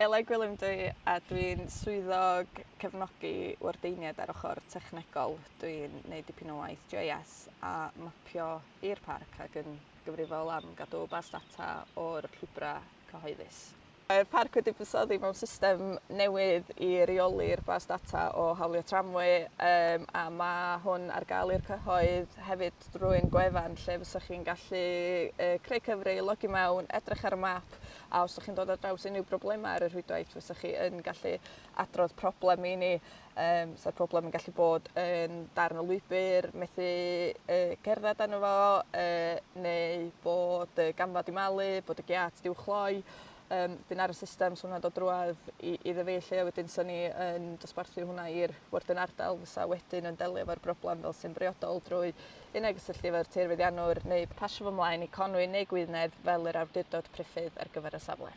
Elai Gwilym dwi a dwi'n swyddog cefnogi wardeiniaid ar ochr technegol. Dwi'n neud dipyn o waith GIS a mapio i'r parc ac yn gyfrifol am gadw bas data o'r llwybrau cyhoeddus. Mae'r parc wedi buddsoddi mewn system newydd i reoli'r bas data o hawlio tramwy um, a mae hwn ar gael i'r cyhoedd hefyd drwy'n gwefan lle fysa chi'n gallu uh, creu cyfri, logio mewn, edrych ar y map a os ydych chi'n dod ar draws unrhyw broblemau ar y rhwydwaith fysa chi yn gallu adrodd problem i ni. Um, sa'r problem yn gallu bod yn darn o lwybr, methu uh, cerdded arno fo, uh, neu bod y gamfa di malu, bod y giat di'w chloi. Um, dyn ar y system, so hwnna'n dod drwadd i, iddo fi lle, a wedyn so ni yn dosbarthu hwnna i'r warden ardal fysa wedyn yn delio efo'r broblem fel sy'n briodol drwy unai gysylltu efo'r tirfeddiannwr neu pasio fo ymlaen i Conwy neu Gwynedd fel yr awdurdod priffydd ar gyfer y safle.